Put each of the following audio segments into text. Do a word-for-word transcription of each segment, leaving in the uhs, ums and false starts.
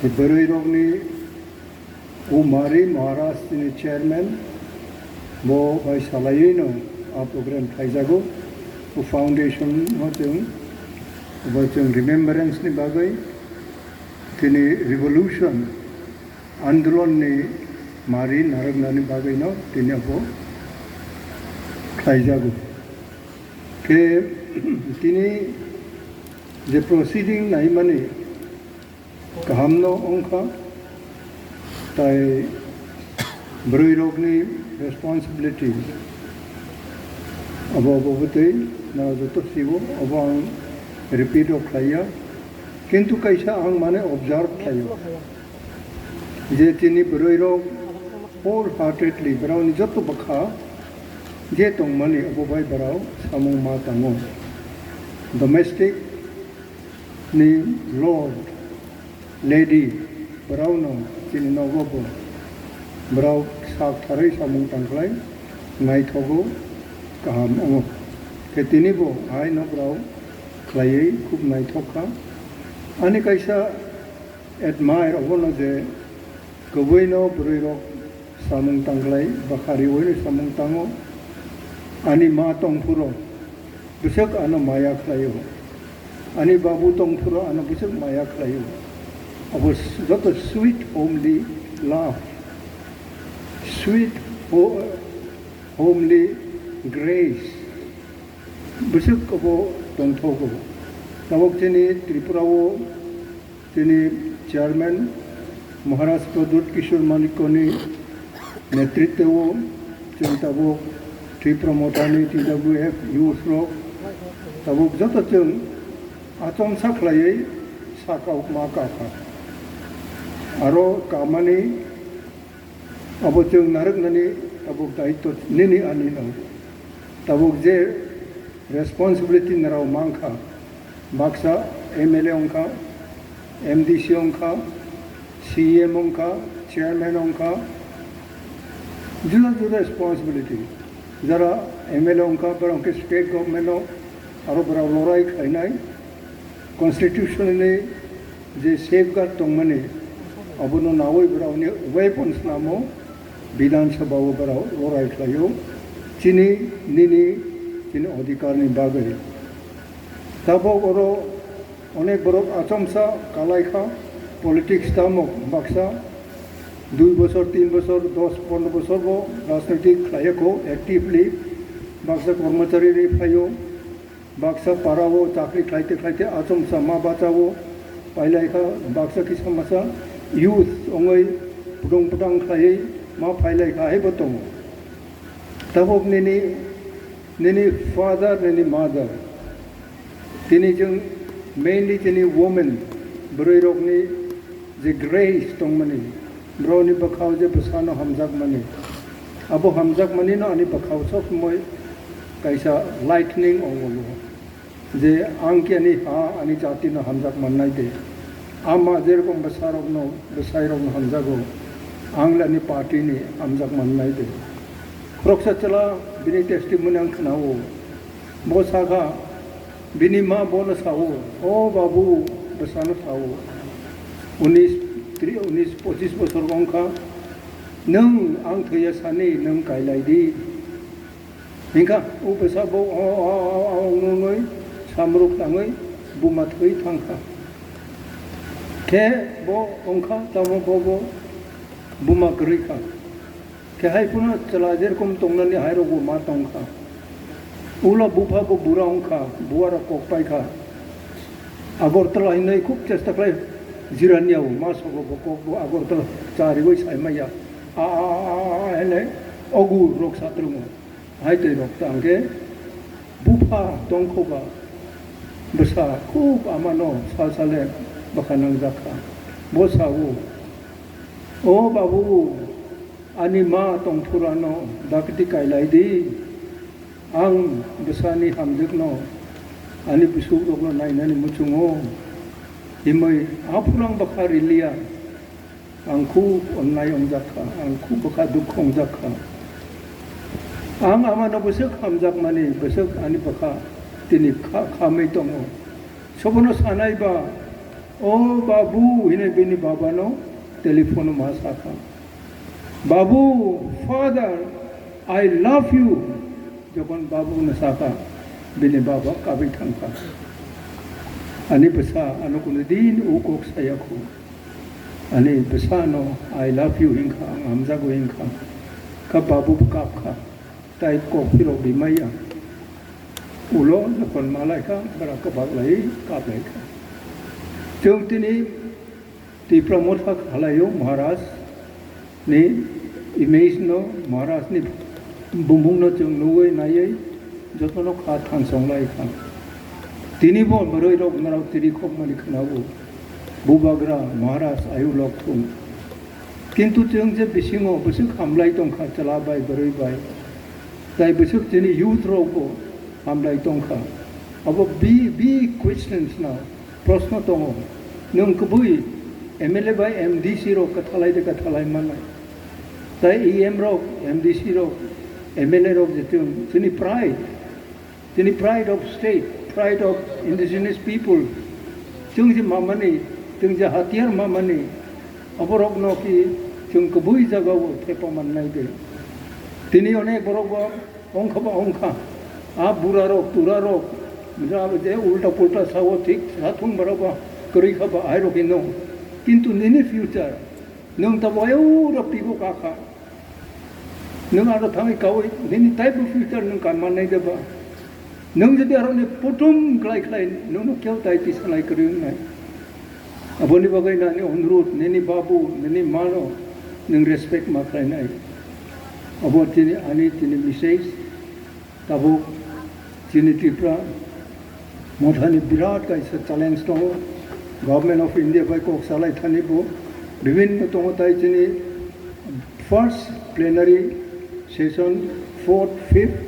Bwrwi rokni Umari Maharaj chini chairman, bo bai salaiwi no a program khaijago. O foundation no chwng, bo chwng remembrance ni bagwi, tini revolution andolon ni mari narwknani bagwi no tini abo khlaijago. Khe tini je proceeding naimani kaham no wngkha, tai bwrwi rokni responsibility abo abo bwtwi na joto sibo abo ang repeat o khlaiya, kintu kaisa ang mane observe khlaio je chini bwrwi rok wholeheartedly borokni joto bwkha je tongmani abo bai borok samung ma tango. Domestic ni lord, lady, borokno chini nogo bo borok sak tharwi samung tangkhlai naithogo, kaham wngo. Khe tini bo haino borok khlaiwi khub naithok kha. Ani kaisa admire obono je kwbwino bwrwi rok samung tangkhlai, bwkha riwi samung tango. Ani ma tongphuru bwswk ano maya khlaio, ani babu tongphuru ano bwswk maya khlaio. Abo s-, joto sweet homely love, sweet ho-, homely grace bwswk abo tongthogo. Tabok chini Tripura o Chini chairman Maharaj Pradyut Kishore Manikya ni netritwo chwng tabuk Tipra Motha ni T W F youth rok tabuk joto chwng achomsa khlaiwi sakao ma kakha. Aro kamani abo chwng narwknani tabuk daityo nini ani no. Tabuk je responsibility nrao mankha, baksa M L A wngkha, M D C wngkha, C E M wngkha, chairman wngkha, juda juda responsibility. Jara M L A wngkha, borok khe state government o aro borok lorai khlainai, constitution ni je safeguard tongmani, abono nawi borokni weapons namo Bidhan Sabha o borok lorai khlaio, chini nini chini odhikar ni bagwi. Tabok oro onek borok achomsa kalai kha, politics tamo baksa dui bosor, tin bosor, dos pondro bosor bo rajnitik khlaiya kho actively, baksa kormochari ri phaio. Baksa parao chakri khlaite khlaite achomsa ma bachao pailai kha, baksa kisa masa youth wngwi pudung pudang khlaiwi ma phailai kha, haibo tongo. Tabuk nini, nini father, nini mother, tini chwng mainly chini women, bwrwi rokni je grace tongmani, borokni bwkhao je bwsano hamjakmani, abo hamjakmanino ani bwkhao sob somoi kaisa lightning wngo, je ang khe ani ha, ani jatino hamjak mannai de. Ama jerokom bwsarokno, bwsairokno hamjago, ang le ani party ni hamjak mannai de. Khoroksa chwla bini testimony ang khwnao. Bo sakha, bini ma bono sao, "O babu," bwsano sao, "Unis, tri-, unis, pochis bosor wngkha, nwng ang thwiya sani nwng kailai di." Hinkha o bwsa bo o, o, o, o, wngnoi samruk tangwi buma thwi thangkha. Khe bo wngkha, tamo bo, bo buma kwrwi kha. Khe hai phano chwla jerokom tongnani hai rokbo ma tongkha. Ulo bupha bo bura wngkha, buarok kok paikha. Agartala hinwi khub chesta khlai jirania o, ma sogo bo kok bo Agartala chariwi saimaya. A, a, a, a, a, hinwi ogur rok satrungo. Hai twi rok tangkhe bupha tongkhoba bwsa khub amano sal sale bwkha nangjakha. Bo sao, "O babu, ani ma tongphurano dakti kailai di. Ang bwsani hamjwkno, ani bwswk rokno nainani muchungo." Himwi aphuru ang bwkha riliya. Ang khub onnai wngjak kha, ang khub bwkha dukhu wngjak kha. Ang amano bwswk hamjakmani, bwswk ani bwkha tini kha-, khamwi tongo. Sobono sanai ba, "O babu," hinwi bini babano telephone ma sakha. "Babu, father, I love you." Jokon babu no sakha, bini baba kabwi thangkha. Ani bwsa ano kuno din o kok sayakho. Ani bwsano "I love you" hinkha, ang hamjago hinkha. Kha babu bo kapkha. Tai kok phirok rimaya. Ulo jokon malaikha, bara kwbak lai kaplaikha. Chwng tini Tipra Motha khalaio Maharaj ni image no, Maharaj ni bumung no chwng nugwi naiwi jotono kha thansong laikha. Tini bo bwrwi rok narao tiri khokmani khwnao. Bubagra Maharaj ayu lok thung. Kintu chwng je bisingo bwswk hamlai tongkha chwla bai bwrwi bai. Tai bwswk chini youth rok bo hamlai tongkha. Abo bi, bi questions na, proshno tongo. Nwng kwbwi M L A bai M D C rok kwthalai de kwthalai mannai. Tai E M rok, M D C rok, M L A rok je chwng, chini pride, chini pride of state, pride of indigenous people, chwng je mamani, chwng je hatiyar mamani, aborokno ki chwng kwbwi jagao thepa mannai de. Tini onek borok bo Ongkha ba ongkha. A burarok, turarok, ja-, je ulta pulta sao thik sathung borok ba kwrwi kha ba airok hino. Kintu nini future, nwng tabo ayura pigo kakha. Nwng aro thangwi kawi, nini taibo future nwng kanmannai de ba. Nwng jodi aroni putum khlai khlai, nwngno keu tai tisanai kwrwi wngnai. Aboni bagwi nini onurut, nini babu, nini mano, nwng respect ma khlainai. Abo tini ani tini message. Tabuk chini Tripura Mothani birat kaisa challenge tongo. Government of India bai kok salai thani bo bibhinno tongo, tai chini first plenary session fourth, fifth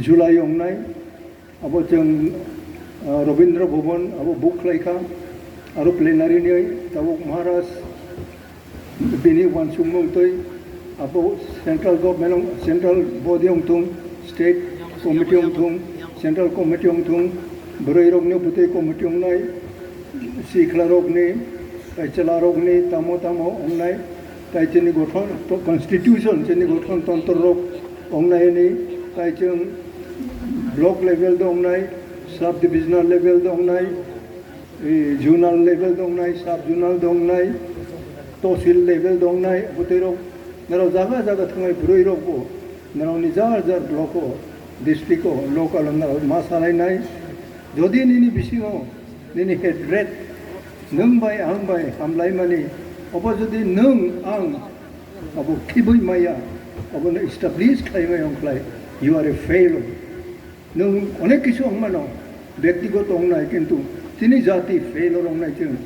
July wngnai. Abo chwng, ah, Rabindra Bhavan abo book khlaikha. Aro plenary ni tabuk Maharaj bini uansukmung twi abo central government ong, central body ongthung, state committee ongthung, central committee ongthung, bwrwi rokni bwtwi committee ongnai, sikhla rokni, tai chwla rokni tamo tamo ongnai, tai chini gothon to constitution chini gothon tontro rok ongnai ni, tai chwng block level do ongnai, sub divisional level do ongnai, e, zonal level dongnai, sub zonal dongnai, tosil level dongnai, bwtwi rok norok jaga jaga thangwi bwrwi rok bo norok ni jar jar block o, district o, local o norok ma salainai. Jodi nini bisingo nini hatred, nwng bai ang bai hamlaimani, obo jodi nwng ang abo khibwi maya, obono establish khlai maya wngkhlai, you are a failure. Nwng onek kisu wng mano, bektigoto wngnai, kintu chini jati failure wngnai chwng.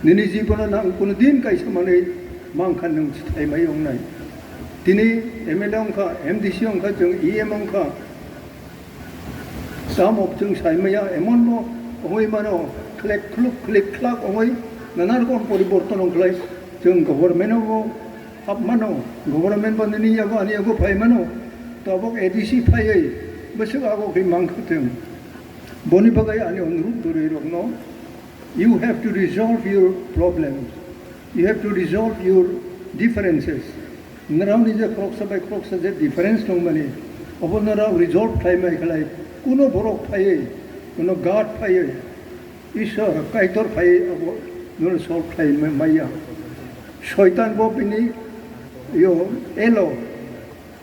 Nini jibono nang kuno din kaisa manwi mankha nwng chithai mai wngnai. Tini M L A wngkha, M D C wngkha, chwng E M wngkha. Tamo chwng sai maya, emon bo wngwi mano, khlek khluk, khlek khlak wngwi nana rokom poriborton wngkhlai. Chwng government o bo hap mano, government bo nini yago ani yago phai mano, tabuk A D C phaiwi bwswk ago khe mang kha thwng. Boni bagwi ani onurudh bwrwi rokno, you have to resolve your problems, you have to resolve your differences. Nrao ni je khoroksa bai khoroksa je difference tongmani, obo nrao resolve khlai mai khlai, kuno borok phaiwi, kuno God phaiwi, Ishwar, Kaitor phai abo nono solve khlai ma-, maya. Soitan bo bini yo elo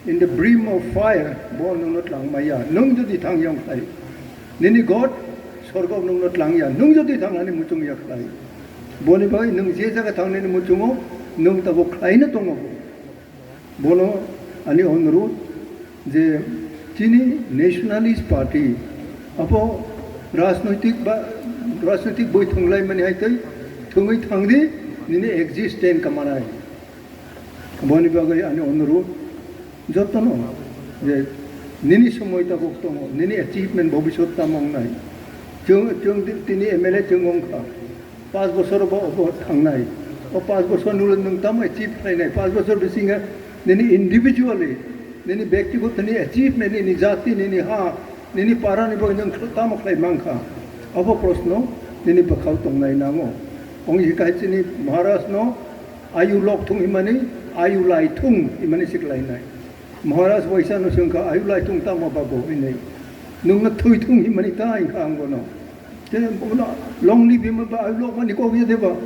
in the brim of fire bo nono tlang maya. Nwng jodi thang yang khlai, nini God sorgo nwngno tlang ya. Nwng jodi thangnani muchung ya khlai, boni bai nwng je jaga thangnani muchungo nwng tabo khlaino tongo bo. Bono ani onurudh je chini Nationalist Party abo rajnoitik ba, rajnoitik boi thwnglaimani hai tei thwngwi thangdi, nini existence kamanai. Boni bagwi ani onurudh jotono je nini somoi tabuk tongo, nini achievement bobisot tamo wngnai. Chwng, chwng tini M L A chwng wngkha. Panch bosor bo obo thangnai. O panch bosor ni ulo nwng tamo achieve khlainai? Panch bosor bisingo nini individually, nini bektigoto ni achievement, nini jati, nini ha, nini para ni bagwi nwng tamo khlai mankha? Obo proshno nini bwkhao tongnai nango. Ong hikai chini Maharaj no ayu lok thung himani, ayu lai thung himani siklainai. Maharaj waisa no sengkha ayu lai thung tamo babo hinwi. Nung no thui thung himani ta hingkha ang bono. Te bono long ni bima ba ayu lok mani kok ye deba.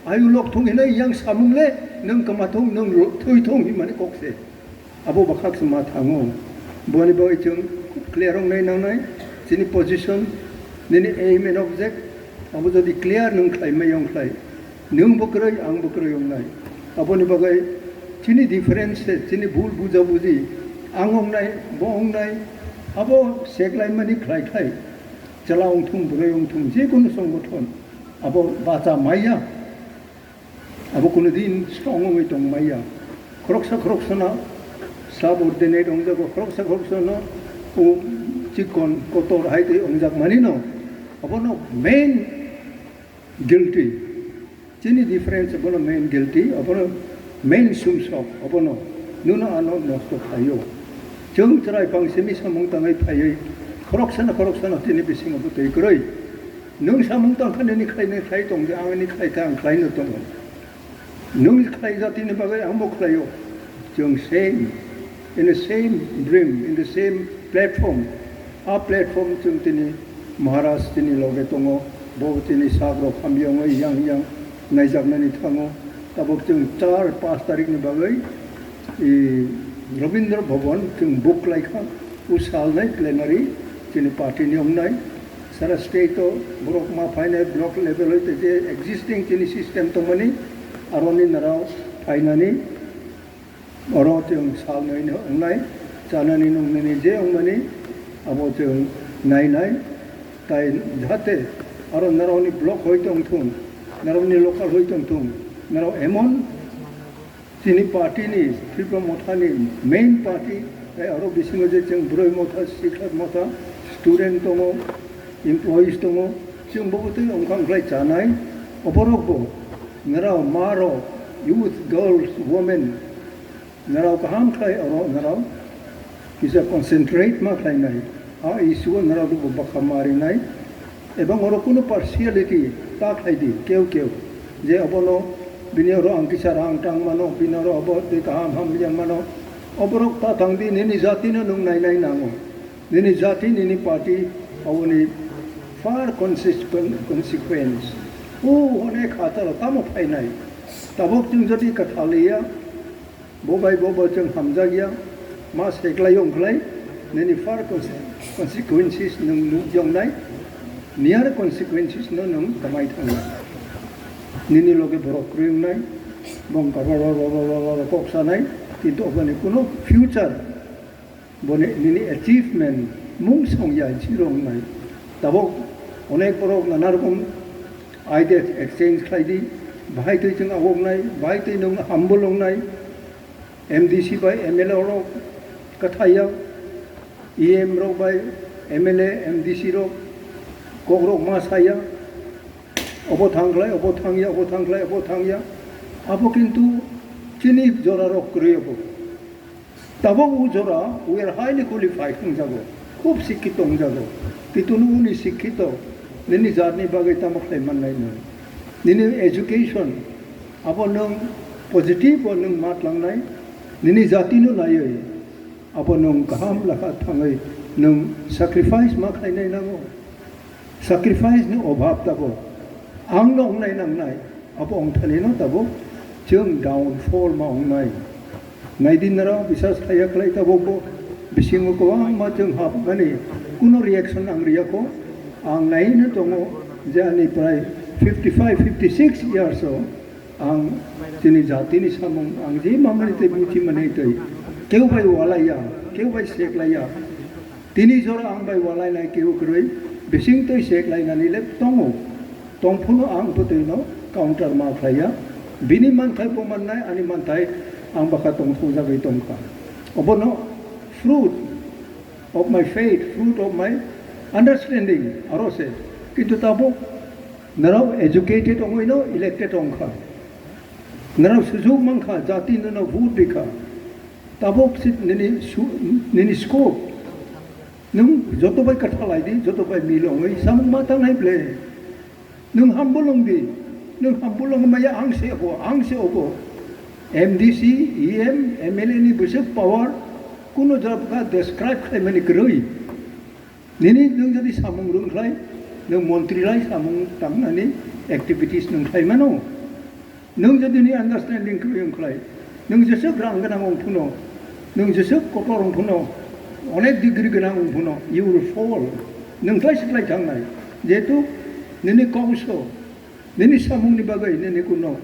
Ayu lok thung hinai yang samung le nung kama thung nung lo-, thui thung himani kok se. Abo bwkhak se ma thango. Boni bagwi chwng clear wngnai nangnai, chini position, nini aim and object, abo jodi clear nwng khlai mai wng khlai, nwng bo kwrwi, ang bo kwrwi wngnai. Aboni bagwi chini difference se, chini bul buja buji, ang wngnai, bo wngnai, abo sek laimani khlai khlai, chwla wngthung, bwrwi wngthung, jekunu songothon, abo bacha maiya. Abo kunu din strong wngwi tong maya. Khoroksa khoroksano subordinate wngjago, khoroksa khoroksano o chikon kotor hai tei wngjak manino. Abono main guilty. Chini difference abono main guilty, abono main sumsok, abono nuno ano nosto khlaio. Chwng chwrai phang simi samung tangwi phaiwi khoroksano khoroksano chini bisingo bwtwi kwrwi. Nwng samung tangkha nini khlai nini khlai tong di, ang nini khlai kha ang khlai no tongo. Nwng khlai jatini bagwi ang bo khlaio. Chwng same, in the same dream, in the same platform. A platform chwng tini Maharaj tini loge tongo, bo tini sak rok hamya wngwi yang yang naijaknani thango. Tabuk chwng char panch tarikni bagwi, i, Rabindra Bhavan chwng book khlai kha, u salnai plenary chini party ni wngnai. Sara state o borok ma phainai block level o tei je existing chini system tongmani aroni narao phainani oro chwng salnai no wngnai, chanani nungnani je wngmani abo chwng nainai, tai jahate aro narao ni block hoi tongthung, narao ni local hoi tongthung, narao emon Chini party ni, Tipra Motha ni main party, tei aro bisingo je chwng Bwrwi Motha, Sikha Motha, student tongo, employees tongo, chwng bo bwtwi wngkham khlai chanai, oborok bo, nrao ma rok, youth, girls, women, nrao kaham khlai oro nrao kisa concentrate ma khlainai, a issue o nrao bo bwkha ma rinai, Ebang oro kunu partiality ta khlai di, keu keu. Je obono bini oro ang kisa rang tang mano, bini oro obo tei kaham hamya mano. Oborok ta thang di, nini jati no nwng nainai nango. Nini jati, nini party, aboni far consist-, consequence. O onek hataro tamo phainai. Tabok chwng jodi kathaliya, Bo bai bo bo chwng hamjakya, ma seklai ongkhlai, nini far conse-, consequences nwng nukjaknai, near consequences no nwng kwmai thangnai. Nini loge borok kwrwi wngnai, bongkha ro ro ro kok sanai, kintu oboni kuno future, boni nini achievement mung songya, zero wngnai. Tabok onek borok nana rokom ideas exchange khlai di, bahai twi chwng awoknai, bahai twi nwng humble wngnai. M D C bai M L A rok kathaiya, E M rok bai M L A, M D C rok kok rok ma saya, obo thang khlai, obo thangya, obo thang khlai, obo thangya. Abo kintu chini jora rok kwrwi abo. Tabok o jora, we are highly qualified wngjago, khub sikkito wngjago. Kintu nini sikkito, nini jatni bagwi tamo khlai mannai nwng? Nini education, abo nwng positive o nwng ma tlangnai, nini jatino naiwi, abo nwng kaham lakha thangwi nwng sacrifice ma khlainai nango. Sacrifice ni obhab tabok. Ang no wngnai nangnai, abo wngthani no tabok chwng downfall ma wngnai. Naidi nara bisas khaiya khlai tabok bo bisingo kwbangma chwng hapmani kuno reaction ang riyakho. Ang naino tongo je ani prai fifty five, fifty six years o ang chini jatini samung ang je mamani tei buchi mani tei keu bai walaiya, keu bai seklaiya. Tini jora ang bai walainai keu kwrwi, bising twi sek lainani le tongo. Tongphuru ang bwtwi no counter ma khlaiya. Bini manthai bo mannai, ani manthai ang bwkha tongthokjagwi tongkha. Obono fruit of my faith, fruit of my understanding, aro se. Kintu tabuk nrao educated ongwi no elected ongkha. Nrao sujuk mankha, jati nono vote rikha. Tabuk si nini su-, nini scope. Nwng joto bai kwthalai di, joto bai mil ongwi samung ma tangnai ble. Nwng humble wng di. Nwng hambulo wngmaya ang se obo, ang se obo. M D C, E M, M L A ni bwswk power, kuno jora bwkha describe khlaimani kwrwi. Nini nwng jodi samung rwng khlai, nwng montri lai samung tangnani activities nwng khlai mano. Nwng jodi ni understanding kwrwi wng khlai, nwng jeswk rang gwnang wng phuno, nwng jeswk kotor wng phuno, onek degree gwnang wng phuno, you will fall. Nwng khlai se khlai thangnai. Jehetu nini kok so, nini samungni bagwi nini kuno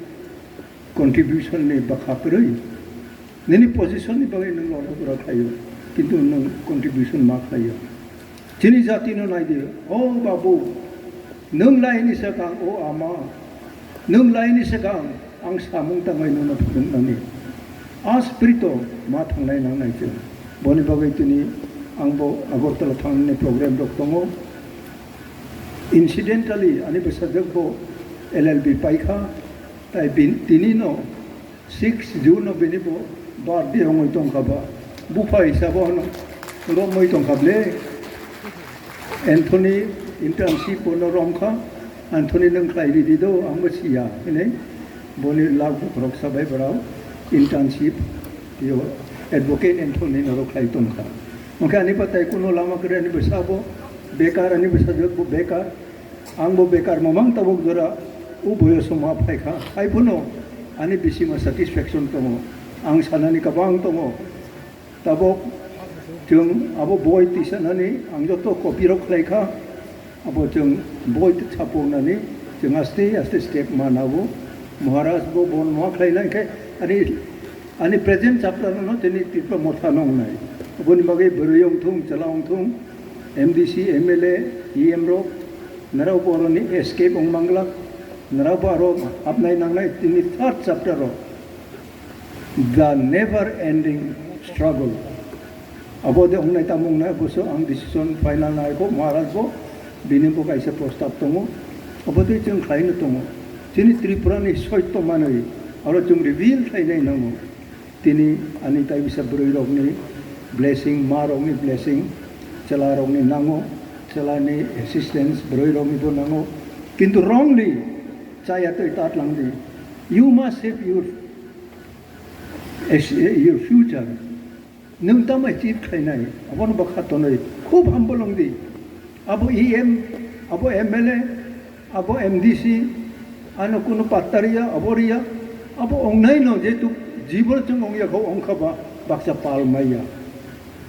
contribution ni bwkha kwrwi. Nini position ni bagwi nwng lorna pura khlaio, kintu nwng contribution ma khlaio. Chini jati no nai di, o babu, nwng lai ni swkang, o ama, nwng lai ni swkang ang samung tangwi nwngno phunuknani. A spirit o ma thangnai nangnai chwng. Boni bagwi tini ang bo Agartala thangnani program rok tongo. Incidentally, ani bwsajwk bo L L B paikha, tai bin-, tini no six June no bini bo birthday wngwi tongkha ba. Bupha hisabo hwno romwi tongkha ble. Anthony internship bono romkha, Anthony nwng khlai ridi do, ang bo siya, hinwi boni lak bukrok sabai borok internship, yo, advocate Anthony noro khlai tongkha. Hwnkhe ani patai kuno lama kwrwi ani bwsabo bekar, ani bwsajwk bo bekar. Ang bo bekar mamang tabuk jora o boyoso ma phaikha, hai phano ani bisingma satisfaction tongo, ang sanani kwbang tongo. Tabuk chwng abo boi tisanani ang joto copy rok khlaikha, abo chwng boi sapunani chwng aste aste step ma nabo. Maharaj bo bon ma khlainai khe ani, ani present chapter no tini Tripura motha nongnai. Aboni bagwi bwrwi wngthung, chwla wngthung, M D C, M L A, E M rok, nara bo aroni escape wng manglak, nara bo aro hapnai nangnai tini third chapter o, the never ending struggle. Abo de wngnai tamo wngnai, abo so ang decision final nai kho, Maharaj bo, bini bo kaisa prostab tongo, abo tei chwng khlaino tongo. Chini Tripura ni soito manwi, aro chwng reveal khlainai nango. Tini ani tai bisa bwrwi rokni blessing, ma rokni blessing, chwla rokni nango, chwla ni assistance bwrwi rokni bo nango. Kintu wrongly chaya twi tat lang di. You must save your, your future. Nwng tamo achieve khlainai, abono bwkha tonwi khub humble wng di. Abo E M, abo M L A, abo M D C, ano kunu patta riya, abo riya, abo wngnai no jehetu jibon chwng wngya kho wngkha ba baksa pal maya,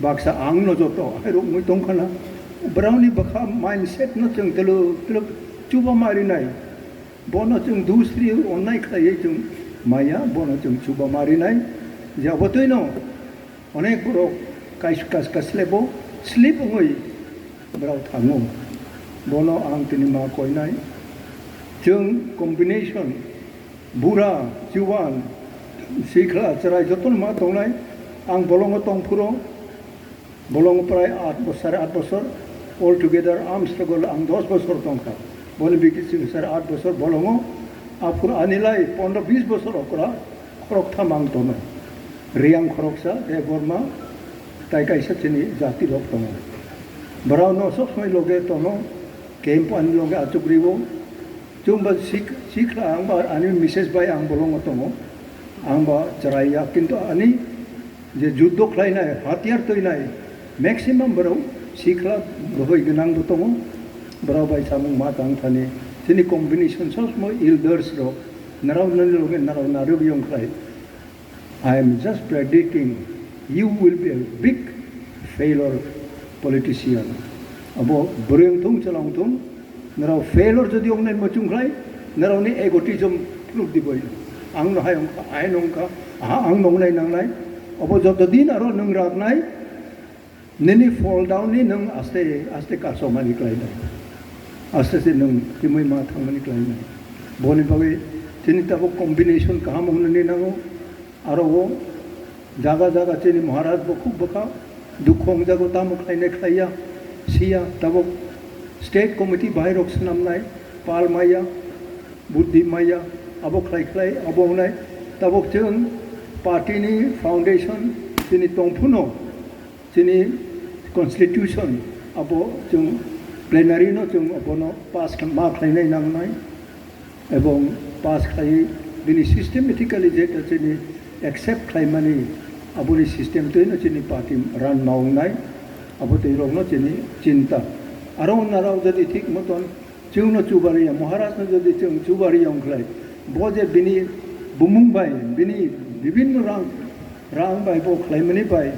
baksa ang no joto hai rok mui tongkha na, brao ni bwkha mindset no chwng twlwk twlwk chuba ma rinai, bono chwng dusri onnai khlaiwi chwng maya, bono chwng chuba ma rinai, je abo twi no. Onek borok kais-, kas-, kaslebo sleep wngwi borok thango. Bono ang tini ma koinai. Chwng combination, bura, chuwan, sikla, chwrai jotono ma tongnai. Ang bolongo tongphuro, bolongo prai at bo-, sare at bosor, all together arm struggle ang dos bosor tongkha. Boni bikti chwng sare at bosor bolongo, aphuru anilai pondro bis bosor okra, khoroktham ang tono. Riyang khoroksa, Debbarma, tai kaisa chini jati rok tongo. Borok no sob somoi loge tono, camp ani loge achuk riwo. Chwng ba sik-, sikla ang ba ani misses bai ang bolongo tongo. Ang ba chwrai ya, kintu ani je juddo khlainai, hatiyar twinai, maximum borok sikla rohoi gwnang bo tongo. Borok bai samung ma tang thani. Chini combination sob somoi elders rok, narao nani loge narao narwk yong khlai. I am just predicting you will be a big failure politician. Abo bwrwi wngthung, chwla wngthung, norok failure jodi wngnai muchung khlai, norokni egotism phunuk di boi. Ang no hai wngkha, hai no wngkha, aha, ang no wngnai nangnai. Abo joto din aro nwng raknai, nini fall down ni nwng aste aste kasomani khlainai. Aste aste nwng himwi ma thangmani khlainai. Boni bagwi chini tabuk combination kaham wngnani nango. Aro o jaga jaga chini Maharaj bo khub bwkha dukhu wngjago, tamo khlainai khlaiya, siya. Tabuk state committee bahai rok swnamnai, pal maya, buddhi maya, abo khlai khlai, abo wngnai. Tabuk chwng party ni foundation chini tongphuru no, chini constitution abo chwng plenary no chwng abono pass kha-, ma khlainai nangnai, ebong pass khlaiwi bini systematically je chini accept khlaimani, aboni system twino chini party run ma wngnai, abo twi rokno chini chinta. Aro narao jodi thik moton chwngno chubariya, Maharajno jodi chwng chubariya wngkhlai, bo je bini bumung bai, bini bibinno rang, rang bai bo khlaimani bai,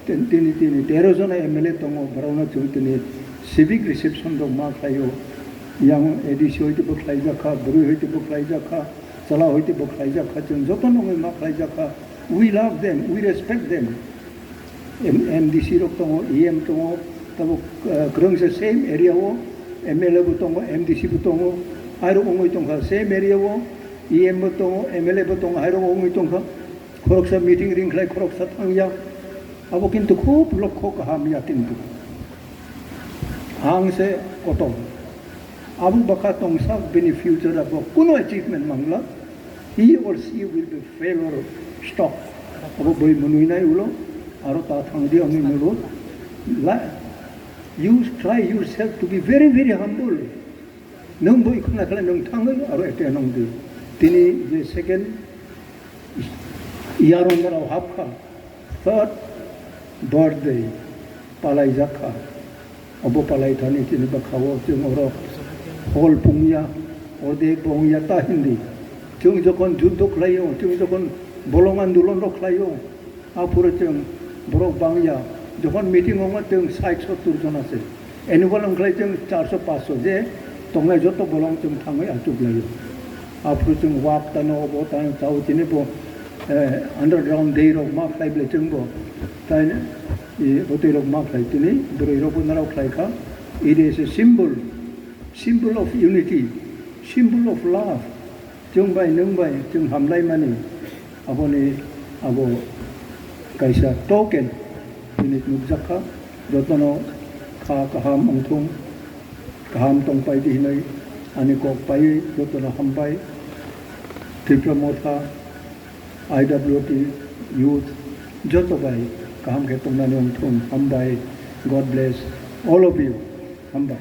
tin-, tini, tini tero jona M L A tongo, borokno chwng tini civic reception rok ma khlaio. Yang A D C hoite bo khlaijakha, bwrwi hoite bo khlaijakha, chwla hoite bo khlaijakha, chwng jotono wngwi ma khlaijakha. We love them, we respect them. M-, M D C rok tongo, E M tongo, tabuk, eh, kwrwngsa same area o, M L A bo tongo, M D C bo tongo, airok wngwi tongkha same area o, E M bo tongo, M L A bo tongo, airok wngwi tongkha. Khoroksa meeting ring khlai, khoroksa thangya. Abo kintu khub lokho kaham ya kintu. Ang se kotor. Abo bwkha tongsa bini future abo kuno achievement mangla. He or she will be fail or stop. Abo boi mwnwi nai ulo, aro ta thangdi wngwi nulo. La, you try yourself to be very, very humble. Nwng boi khna khlai nwng thangwi aro ete nongdi. Tini je second year on rao hapkha, third birthday palaijakha. Obo palai thani chini bwkhao chwng oro hol pungya, orde bo wngya ta hindi. Chwng jokhon juddho khlaio, chwng jokhon bolong andolon rok khlaio, aphuru chwng borok bangya. Jokhon meeting wngo chwng sait sottur jona se. Annual wngkhlai chwng charso paso je tongnai joto bolong chwng thangwi achuk laio. Aphuru chwng wak tano obo tano chao chini bo, eh, underground day rok ma khlai ble chwng bo. Tai, eh, bwtwi rok ma khlai tini bwrwi rok bo narok khlai kha. It is a symbol, symbol of unity, symbol of love. Chwng bai nwng bai chwng hamlaimani aboni abo kaisa token hinwi nukjakha. Jotono kha kaham wngthung, kaham tongpai di hinwi ani kok paiwi jotono hambai. Tipra Motha, I W T, youth, joto bai kaham khe tongnani wngthung. Hambai. God bless all of you. Hambai.